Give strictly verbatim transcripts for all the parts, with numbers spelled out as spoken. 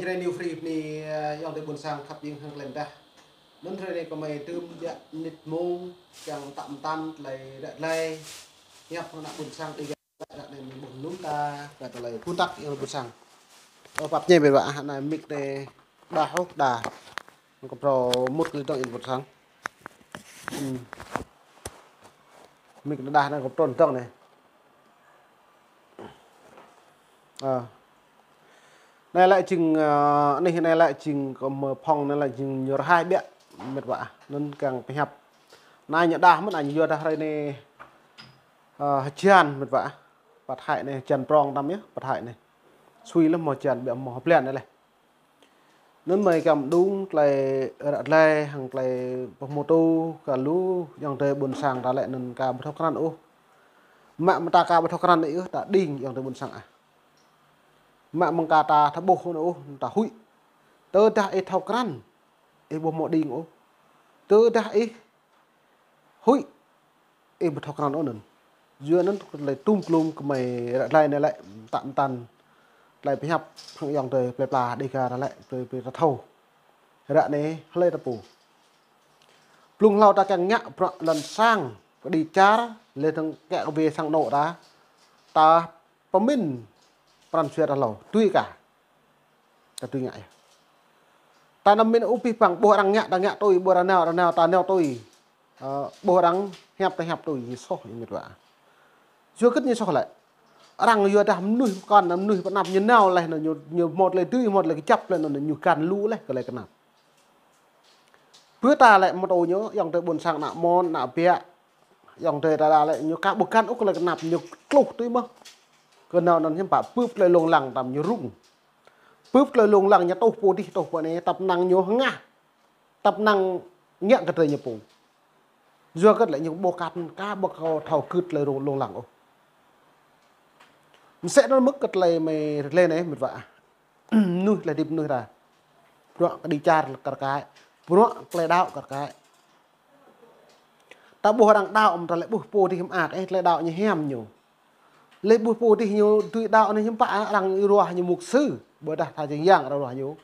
Jrai New Free anai, ơ, ayŏng adơi ƀôn sang khăp jing hăng tơlơi mơdah. Anŭn jrai anai kơmơi tơm jă mơnit mông, kiăng tăm tăn tơlơi ră tơlơi. Hiăp hăng ană ƀôn sang Dega ră anai mơ̆ng ƀuh anŭn ta, kơ tơlơi kơnăk ayŏng adơi ƀôn sang. Ơ, pap ñe ƀĕ ƀă, anai mic anai đah ôh, đah. Kơ phrâo mŭt kơ lĕ dong ayŏng adơi ƀôn sang. Hmm. Mic anai đah anai kơ phrâo dong anai. Ơ. Anai lĕ jing, ơ, anai, anai lĕ jing kơ mơ̆ phŏng anai lĕ jing ñu rơhai biă, met wa. Anŭn kiăng pơhiăp. Anai ñu đah mơ̆n, anai ñu yua đah hrơi anai, ơ, hơjan, met wa. Pơthai anai hơjan prong tăm yơh, pơthai anai. Sui lĕ mơ̆ hơjan, biă mơ̆ hơblan anai lĕ. Anŭn mơi kiăng đung tơlơi ră tơlơi, hăng tơlơi pơhmutu, kơ lu ayŏng adơi ƀôn sang ta lĕ anŭn ka ƀu thâo krăn ôh. Mă mơ̆ ta ka ƀu thâo krăn ôh, ta đing ayŏng adơi ƀôn sang ah. Mă mơ̆ng ka ta thâo ƀuh ôh, ta huĭ. Tơdah ih thâo krăn, ih ƀu hmâo đing ôh. Tơdah ih huĭ, ih ƀu thâo krăn ôh anŭn. Yua anŭn tơlơi tum klum kơmơi ră tơlơi anai lĕ, tăm tăn. Tơlơi pơhiăp hăng ayŏng adơi plơi pla Dega ta lĕ, plơi, plơi ta thâo. Ră anai, hlơi ta pô. Blung hlâo ta kiăng ngă bruă lŏn sang, kơđi čar, lĕ tơ̆ng kĕ kơ ƀing sang anŏ ta. Ta pơmĭn pran jua ta hlâo, tui ka. Ta tui ngă yơh. Ta anăm mĭn ôh pih păng, ƀuh arăng ngă, ta ngă tui, ƀuh arăng nao, arăng nao, ta nao tui. Ơ, ƀuh arăng hiăp, ta hiăp tui, ñu soh, ñu met wa. Yua hơget ñu soh lĕ. Arăng yua dah mơnuih pơkŏn, mơnuih pơanăp ñu nao leh, ñu, ñu hmâo tơlơi dưi, hmâo tơlơi kơjăp leh, ñu găn lu leh, kơ tơlơi kơnăp. Bơ ta lĕ mơ̆ tui ñu, ayŏng adơi ƀôn sang ană mơ̆n, ană biă, ayŏng adơi ta đa lĕ, ñu ka ƀu găn ôh kơ tơlơi kơnăp, ñu tluh tui mơ̆n. Kơ nao anŭn hiư̆m pă bưp tơlơi lông lăng tăm ñu rŭng. Bưp tơlơi lông lăng ñu tuh pô adih, tuh pô anai, tăp năng ñu hơngah. Tăp năng ngă kơ tơlơi ñu pô. Yua hơget lĕ ñu ƀu găn, ka ƀu kơ thâo gưt tơlơi lông, lông lăng ôh. Mơsĕ anŭn mơ̆ kơ tơlơi mơi rơlĕ anai, met wa. Mơnuih tơlơi hơdip mơnuih ta. Bruă kơđi čar kar kaĭ. Bruă tơlơi đaŏ kar kaĭ. Ta ƀuh arăng đaŏ mơ̆ ta lĕ ƀuh pô adih mơak, ơ, tơlơi đaŏ ñu hiam ñu. Lĕ ƀuh pô adih ñu dưi đaŏ anai hiư̆m pă arăng ruah ñu mục sư. Ƀôdah tha jing yang arăng ruah ñu.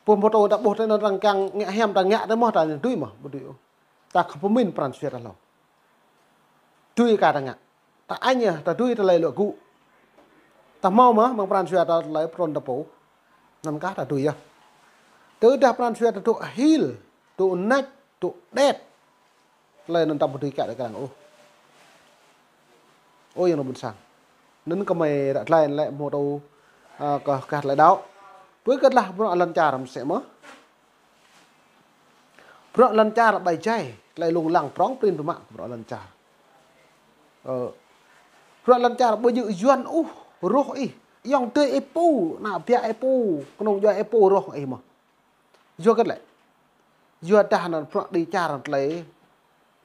Pô mơ̆ tui ta ƀuh tui anŭn arăng kiăng ngă hiam ta ngă tui mơ̆ ta dưi mơ̆, ƀu dưi ôh. Ta khŏm pơmĭn pran jua ta hlâo. Tui ka ta ngă. Ta añ yơh, ta dưi tơlơi luă gŭ. Ta hmâo mơ̆, mơ̆ng pran jua ta tơlơi pơtrŭn ta pô. Anŭn kah ta dưi yơh. Tơdah pran jua ta dŏ hil, dŏ nač, dŏ đet. Tơlơi anŭn ta ƀu dưi kiăng tơlơi kơnang ôh. Ơ ayŏng adơi ƀôn sang. Anŭn kơmơi ră tơlơi lĕ mơ̆ tui, ơ, kơ gah tơlơi đaŏ. Bơ gah lah bruă lŏn čar mơsĕ mơ̆n. Bruă lŏn čar ƀai jai, tơlơi lông lăng prong prin pơmă bruă lŏn čar. Ơ, bruă lŏn čar ƀu djơ̆ Yuan ôh, roh ih. Ayŏng adơi ih pô, ană biă ih pô, kơnung djuai ih pô roh ih mơ̆n. Yua hơget lĕ. Yua dah anŭn bruă kơđi čar tơlơi.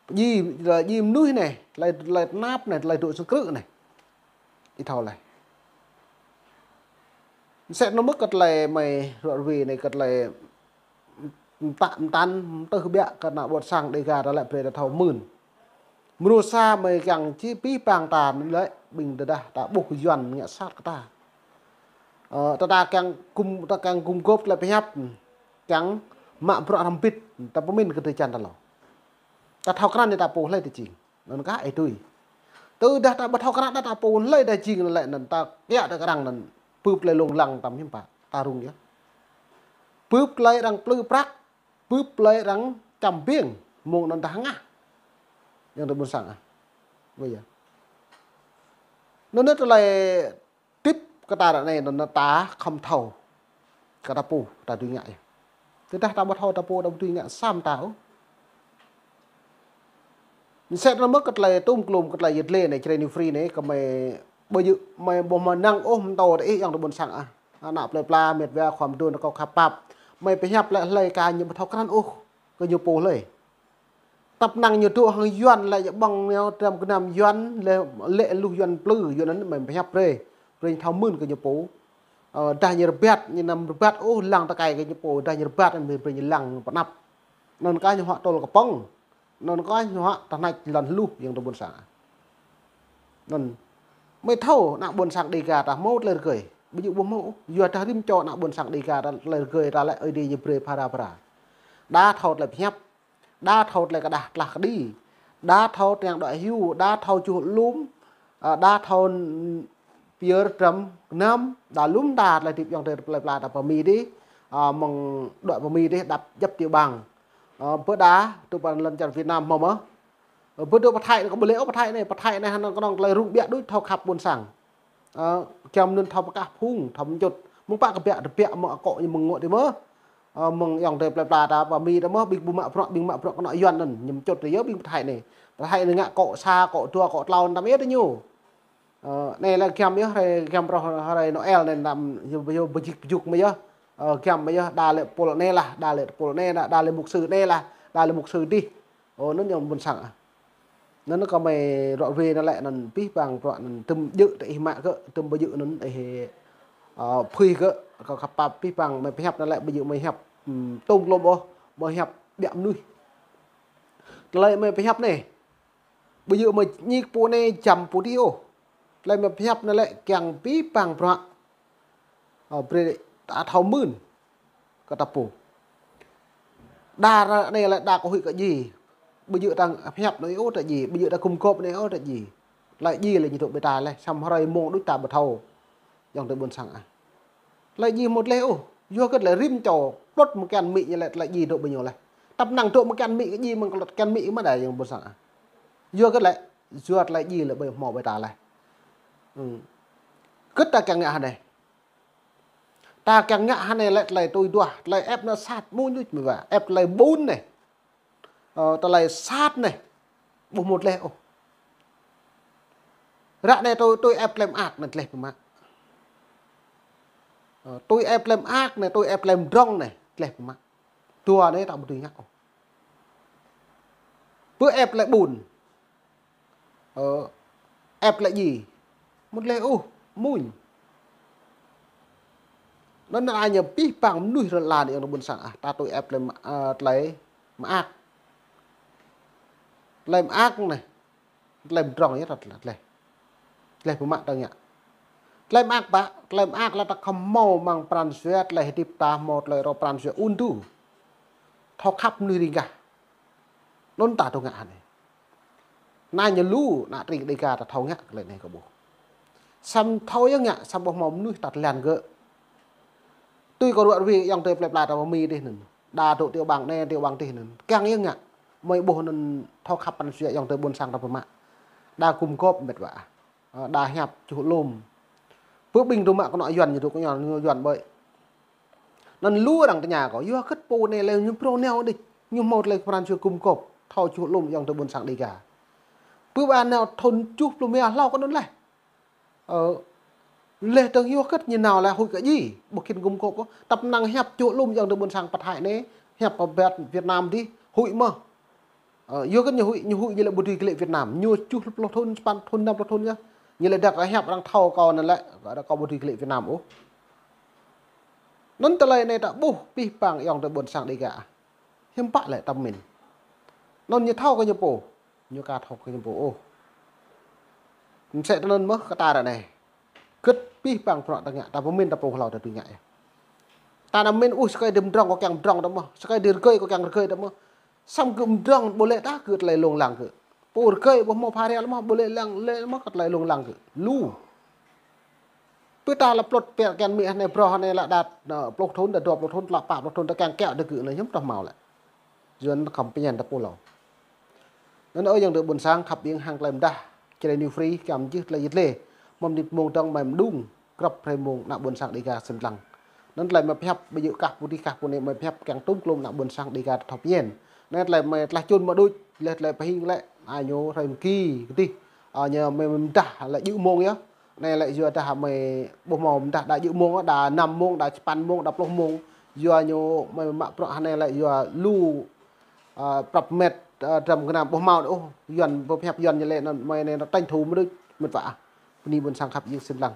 Djai, djai mơnuih anai, tơlơi, tơlơi tơnap anai, tơlơi dŏ sang krư̆ anai. Ih thâo leh. Mơsĕ anŭn mơ̆ kơ tơlơi mơi ruă rui anai kơ tơlơi mơtă mơtăn, mơtưh biă kơ ană ƀôn sang Dega ta lĕ brơi ta thâo mưn. Mrô sa mơi kiăng či pih păng ta anŭn lĕ ƀing tơdah ta ƀuh Yuan ngă sat kơ ta. Ơ, ta, ta kiăng gum, ta kiăng gum gôp tơlơi pơhiăp, kiăng mă bruă hrŏm hơbĭt, ta pơmĭn kơ drơi jan ta hlâo. Ta thâo krăn ta pô hlơi ta jing. Anŭn kah ih tui. Tơdah ta ƀu thâo krăn ta pô hlơi ta jing lĕ anŭn ta kiăng ta krăn anŭn. Bưp tơlơi lông lăng tăm hiư̆m pă. Ta rŭng yơh. Bưp tơlơi arăng plư prăk. Bưp tơlơi arăng čăm ƀing. Mơ̆ng anŭn ta hơngah. Ayŏng adơi ƀôn sang ah. Ƀu yơh. Anŭn tơlơi tip kơ ta ră anai anŭn ta khŏm thâo. Kơ ta pô ta dưi ngă yơh. Tơdah ta ƀu thâo ta pô ta ƀu dưi ngă sam ta ôh. Mơsĕ anŭn mơ̆ kơ tơlơi tum klum kơ tơlơi yơh lĕ anai Jrai New Free anai kơmơi ƀu djơ̆ mơi ƀu mơnăng ôh mơ̆ tui ta ih ayŏng adơi ƀôn sang ah. Ană plơi pla met wa khua mơdôn kâo khăp pap. Mơi pơhiăp lĕ hlơi ka ñu ƀu thâo krăn ôh. Kơ ñu pô hlơi. Tăp năng ñu dŏ hăng Yuan lĕ ñu ƀơ̆ng ñu tơm gơnam Yuan lĕ, lĕ lu Yuan plư, Yuan anŭn mơi pơhiăp brơi. Brơi ñu thâo mưn kơ ñu pô. Ơ, dah ñu rơbat, ñu anăm rơbat ôh lăng tơkai kơ ñu pô, dah ñu rơbat anŭn brơi ñu lăng pơanăp. Anŭn kah ñu huă tơl kơpŏng. Anŭn kah ñu huă tơhneč lŏn hluh ayŏng adơi ƀôn sang. Anŭn. Mơi thâo ană ƀôn sang Dega ta hmâo tơlơi rơgơi. Ƀu djơ̆ ƀu hmâo ôh. Yua dah rĭm čô ană ƀôn sang Dega ta tơlơi rơgơi ta lĕ Ơi Adai ñu brơi phara phara. Đa thâo tơlơi pơhiăp. Đa thâo tơlơi kơđah tơlah kơđi. Đa thâo tơlơi đuaĭ hyu. Đa thâo čuh lum. Ơ, đa thâo pơyơr dram gơnam. Đa lum đa tơlơi hơdip ayŏng adơi plơi pla ta pơ Mi dih. Ơ, mơ̆ng đuaĭ pơ Mi dih đăp djăp tiểu bang. Ơ, ƀu đa, tui pơ lŏn čar Việt Nam hmâo mơ̆. Ơ, ƀu djơ̆ pơ Thái anai kơ ƀu lĕ ôh, pơ Thái anai hơnơ̆ng kơnơ̆ng tơlơi rŭng ƀiă đôč thâo khăp ƀôn sang. Ơ, giăm anŭn thâo pơkah phung, thâo mơčŭt. Mơ̆ng pă kơ ƀiă, tơbiă mơ̆ akŏ ñu mơ̆ng ngŏ dih mơ̆. Ơ, mơ̆ng ayŏng adơi plơi pla ta pơ Mi ta mơ̆, ƀing ƀu mă bruă, ƀing mă bruă kơnơ̆ng Yuan anŭn, ñu mơčŭt yơh ƀing pơ Thái anai. Pơ Thái anai ngă akŏ sa, akŏ dua, akŏ klâo, anăm yơh tơ ñu. Ơ, anai lĕ giăm yơh, hrơi giăm rŏh, hrơi Noel anai anăm, yơh, yơh, bơjik bơjuk mơ̆ yơh. Ơ, giăm mơ̆ yơh, đa lĕ tơpul anai lah, đa lĕ tơpul anai lah, đa lĕ mục sư anai lah, đa lĕ mục sư dih. Ơ, anŭn ayŏng ƀôn sang ah. Anŭn kơ mơi rŏ ruai anŭn lĕ anŭn pih pang bruă anŭn tơm djơ̆ tơ ih mă kơ, tơm ƀu djơ̆ anŭn ih, ơ, phui kơ, kơ khăp pap pih pang mơi pơhiăp anŭn lĕ ƀu djơ̆ mơi hiăp, ưm, tôm klôm ôh, mơi hiăp ƀiă mơnuih. Tơlơi mơi pơhiăp anai, ƀu djơ̆ mơi ñik pô anai giăm pô dih ôh. Tơlơi mơi pơhiăp anŭn lĕ kiăng pih pang bruă. Ơ, brơi ta thâo mưn. Kơ ta pô. Đa ră anai lĕ đa kơ huĭ kơ djai. Ƀu djơ̆ ta pơhiăp anai ôh ta djai. Ƀu djơ̆ ta gum gôp anai ôh ta djai. Tơlơi djai lĕ ñu dŏ ƀơi ta lĕ. Samơ̆ hrơi mông đôč ta ƀu thâo. Ayŏng adơi ƀôn sang ah. Tơlơi djai hmâo tơlơi ôh. Yua kơ tơlơi rĭm čô plŭt mơ̆ng kian amĭ ñu lĕ tơlơi djai dŏ ƀơi ñu lĕ. Tăp năng dŏ mơ̆ng kian amĭ kơ djai mơ̆ng kian amĭ mơ̆ đa ayŏng ƀôn sang ah. Yua kơ lĕ, yua tơlơi djai lĕ ƀơi hmâo ƀơi ta lĕ. Ưm. Kơ ta kiăng ngă hơnai. Ta kiăng ngă hơnai lĕ tơlơi tui duah, tơlơi ĕp anŭn sat mơ̆ ñu mơ̆ ƀă, ĕp tơlơi ƀun anai. Ơ, tơlơi sat anai. Ƀu hmâo tơlơi ôh. Ră anai tui, tui ĕp tơlơi mơak anai tơlơi pơmă. Ơ, tui ĕp tơlơi mơak anai, tui ĕp tơlơi mdrŏng anai tơlơi pơmă. Dua anai ta ƀu dưi ngă ôh. Ƀu ĕp tơlơi ƀun. Ơ, ĕp tơlơi djai. Mơ̆ tơlơi ôh, mưn. Anŭn anai ñu pih pang mơnuih rơlan ayŏng adơi ƀôn sang ah, ta tui ĕp tơlơi mơ-, ơ, tơlơi mơak. Tơlơi mơak anai. Tơlơi mdrŏng yơh ta tơlơi. Tơlơi pơmă ta ngă. Tơlơi mơak ƀă, tơlơi mơak lĕ ta khŏm hmâo amăng pran jua tơlơi hơdip ta hmâo tơlơi rŏ pran jua ŭn tu. Thâo khăp mơnuih riêng gah. Anŭn ta dŏ ngă hơnai. Anai ñu lu, ană tring Dega ta thâo ngă tơlơi anai kơ ƀuh. Samơ̆ thâo yơh ngă, samơ̆ ƀu hmâo mơnuih ta tơlan gơ̆. Tui kơ ră ruai ayŏng adơi plơi pla ta pơ Mi dih anŭn. Đa dŏ tiểu bang anai, tiểu bang dih anŭn. Kiăng yơh ngă. Mơi ƀuh anŭn thâo khăp pran jua ayŏng adơi ƀôn sang ta pơmă. Đa gum gôp mĕt wa. Ơ, đa hiăp čuh lum. Ƀu ƀing dŏ mă kơnơ̆ng Yuan ñu dŏ kơnơ̆ng Yuan ƀơi. Anŭn lu arăng tơña kâo, yua kơ pô anai lĕ ñu prong neo đĭ, ñu hmâo tơlơi pran jua gum gôp, thâo čuh lum ayŏng adơi ƀôn sang Dega. Ƀu ba nao thun tơjuh pluh rơma hlâo kơ anŭn lĕ. Ơ, lĕ tơng yua kơ ñu nao lĕ huĭ kơ djai, ƀu khĭn gum gôp ôh. Tăp năng hiăp čuh lum ayŏng adơi ƀôn sang pơ Thái anai, hiăp pơ Việt, Việt Nam dih, huĭ mơ̆. Ơ, yua kơ ñu huĭ, ñu huĭ ñu lĕ ƀu dưi glaĭ Việt Nam. Ñu tơjuh pluh thun, sapăn thun, năm pluh thun yơh. Ñu lĕ đa kơ hiăp arăng thâo kâo anŭn lĕ, kơ đa kâo ƀu dưi glaĭ Việt Nam ôh. Anŭn tơlơi anai ta ƀuh pih pang ayŏng adơi ƀôn sang Dega. Hiư̆m pă lĕ ta mĭn. Anŭn ñu thâo kơ ñu pô. Ñu aka thâo kơ ñu pô ôh. Mơsĕ tui anŭn mơ̆ kơ ta ră anai. Kơ pih pang bruă ta ngă, ta pơmĭn ta pô hlâo ta dưi ngă yơh. Ta anăm mĭn ôh, sơkơi đĭ mdrŏng kâo kiăng mdrŏng ta mơ̆, sơkơi đĭ rơgơi kâo kiăng rơgơi ta mơ̆. Samơ̆ gơ̆ mdrŏng ƀu lĕ ta gơ̆ tơlơi lông lăng gơ̆. Pô rơgơi ƀu hmâo phara lĕ mơ̆, ƀu lĕ lăng lĕ mơ̆ kơ tơlơi lông lăng gơ̆. Lu. Ƀơi ta lăp plŭt pĕ kiăng mĭn hơnai brơi hơnai lă đa, ơ, pluh thun, đa dua pluh thun, tơlă pă pluh thun, ta kiăng kiaŏ đa gơ̆ anai hiư̆m tơ̆ hmâo lĕ. Yua anŭn khŏm pơñen ta pô hlâo. Anŭn ơ ayŏng adơi ƀôn sang khăp ƀing hăng tơlơi mơdah. Čơđai New Free, kiăng mơjưh tơlơi yit lĕ. Mơ̆ng mơnit mông dơ̆ng mơi mơđung, grăp hrơi mông ană ƀôn sang Dega sĭt lăng. Anŭn tơlơi mơi pơhiăp, ƀu djơ̆ kah pô dih kah pô anai mơi pơhiăp kiăng tôm klôm ană ƀôn sang Dega thâo pơñen. Anai tơlơi mơi tơlơi čun mơ̆ đôč, lĕ tơlơi pơhing lĕ, anai ñu hrơi mơki kơ dih. Ơ, ñu mơi mơdah lĕ djơ̆ mông yơh. Anai lĕ yua dah mơi ƀu hmâo mơdah đa djơ̆ mông, đa năm mông, đa sapăn mông, đa pluh mông. Yua ñu mơi mă bruă hơnai lĕ yua lu, ơ, prăp mĕt, ơ, dram gơnam ƀu hmâo ôh. Yuan pơhiăp Yuan ñu lĕ anŭn mơi anai anŭn tranh thủ mơ̆ đôč mĕt wa. Bơni ƀôn sang khăp ƀing sĭt lăng.